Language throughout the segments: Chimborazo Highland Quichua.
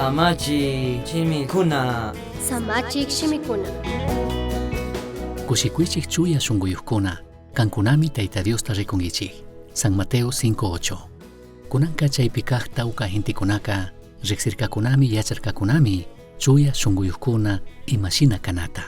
Samachi shimikuna. Samachik shimikuna. Kushikuychik chuya shunquyuqkuna, qankunami Tayta Diosta rikunkichik. San Mateo 5:8. Kunanka chaypi kaq tawka gentekunaka riqsirqakunami yacharqakunami chuya shunquyuqkuna imashina kanata.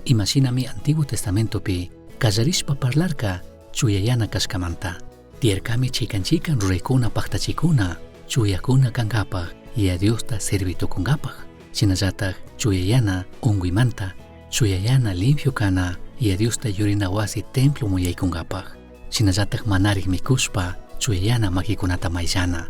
Imashinami Antiguo Testamentopi qallarishpa parlarqa chuyayana kashkamanta. Tiyarkami chikan chikan ruraykuna paqtachikuna chuyakuna kankapaq Yaya Diosta servitukunkapaq. Shinallatak chuyayana unkuymanta, chuyayana limpio kana Yaya Diosta yurina wasi temploman yaykunkapaq. Shinallatak manarik mikushpa chuyayana makikunata mayllana.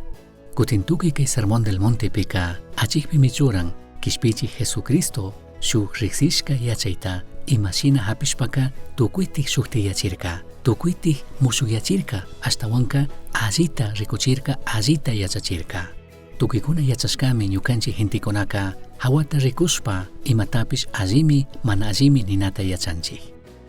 Kutin tukuy kay Sermón del Montepika achikpimi churan Kishpichik Jesucristo shuk riksishka yachayta imashina hapishpaka tukuytik shuktiyachirka, tukuytik mushukyachirka, ashtawanka allita rikuchirka, allita yachachirka. Tukuykuna yachashkami ñukanchik gentekunaka hawata rikushpa imatapish allimi mana allimi ninata yachanchik.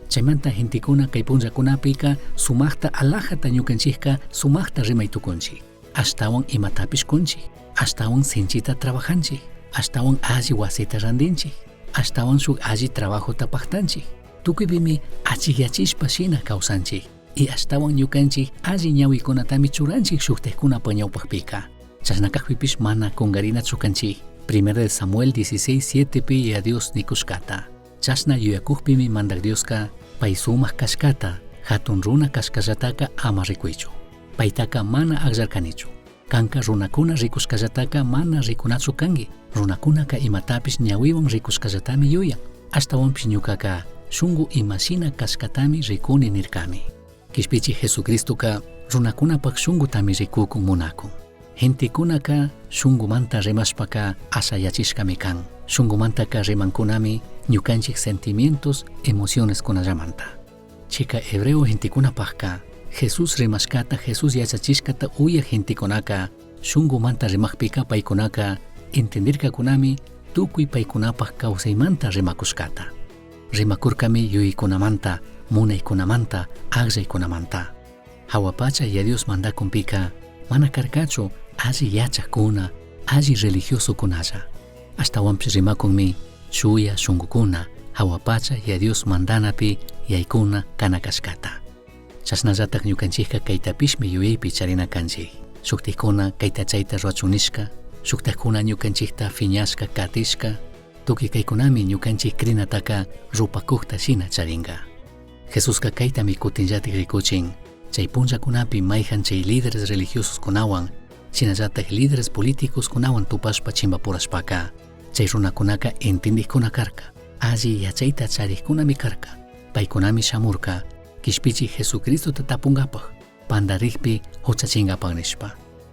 Chaymanta gentekuna kay punllakunapika sumakta alajata ñukanchikka sumakta rimay tukunchik. Ashtawan imatapish kunchik, ashtawan sinchita trabajanchik, ashtawan alli wasita randinchik, ashtawan shuk alli trabajota paktanchik. Tukuypimi achikyachishpa shina kawsanchik y ashtawan ñukanchik alli ñawikunatami churanchik shuktikkunapa ñawpakpika. Chashna kakpipish mana kungarinachu kanchik. Primera de Samuel 16:7 pi Yaya Dios nikushkata. Chashna yuyakukpimi Mandak Dioska pay sumak kashkata, hatun runa kashkallataka ama rikuychu. Paytaka mana akllarkanichu. Kanka runakuna rikushkallataka mana rikunachu kanki. Runakunaka imatapish ñawiwan rikushkallatami yuyan. Ashtawanpish ñukaka shunku imashina kashkatami rikuni nirkami. Kishpichik Jesucristoka runakunapak shunkutami rikukun munakun. Gentekunaka shunkumanta rimashpaka ashayachishkami kan. Shunkumantaka rimankunami ñukanchik sentimientos, emocioneskunallamanta. Chika hebreo gentekunapakka Jesús rimashkata, Jesús yachachishkata uyak gentekunaka shunkumanta rimakpika paykunaka entendirkakunami tukuy paykunapak kawsaymanta rimakushkata. Rimakurkami yuyaykunamanta, munaykunamanta, akllaykunamanta. Hawa pacha Yaya Dios mandakunpika mana karkachu alli yachakuna, alli religiosokunalla. Ashtawanpish rimakunmi chuya shunkukuna hawa pacha Yaya Dios mandanapi yaykuna kana kashkata. Chashnallatak ñukanchikka kaytapishmi yuyaypi charina kanchik. Shuktikkuna kayta chayta ruwachun nishka, shuktakkuna ñukanchikta fiñashka katishka, tukuy kaykunami ñukanchik crinataka rupakukta shina charinka. Jesuska kaytami kutinllatik rikuchin, chay punllakunapi mayhan chay líderes religiososkunawan, shinallatak líderes políticoskunawan tupashpa chimbapurashpaka, chay runakunaka entendikkuna karka, alli yachayta charikkunami karka, paykunami shamurka, Kishpichik Jesucristota tapunkapak, pandarikpi huchachinkapak nishpa.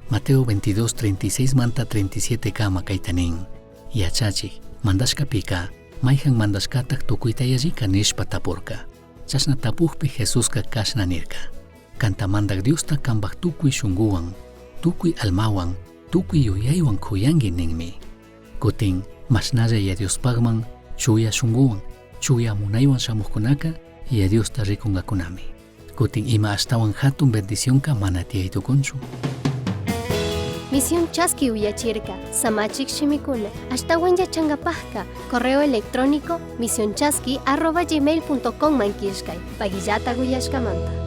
Mateo 22, 36 manta 37 kama kayta nin, Yachachik, mandashkapika, mayhan mandashkatak tukuyta yallika nishpa tapurka. Chashna tapukpi Jesuska kashna nirka, Kanta Mandak Diosta kanpak tukuy shunkuwan, tukuy almawan, tukuy yuyaywan kuyanki ninmi. Kutin, mashnalla Yaya Diospakman chuya shunkuwan, chuya munaywan shamukkunaka Yaya Diosta rikunkakunami. Kutin ima ashtawan hatun bendicionka mana tiyay tukunchu. Misión Chaski uyachirka, samachik shimikuna, ashtawan yachangapajka, correo electrónico misionchaski@gmail.com man killkay, pagillata uyashkamanta.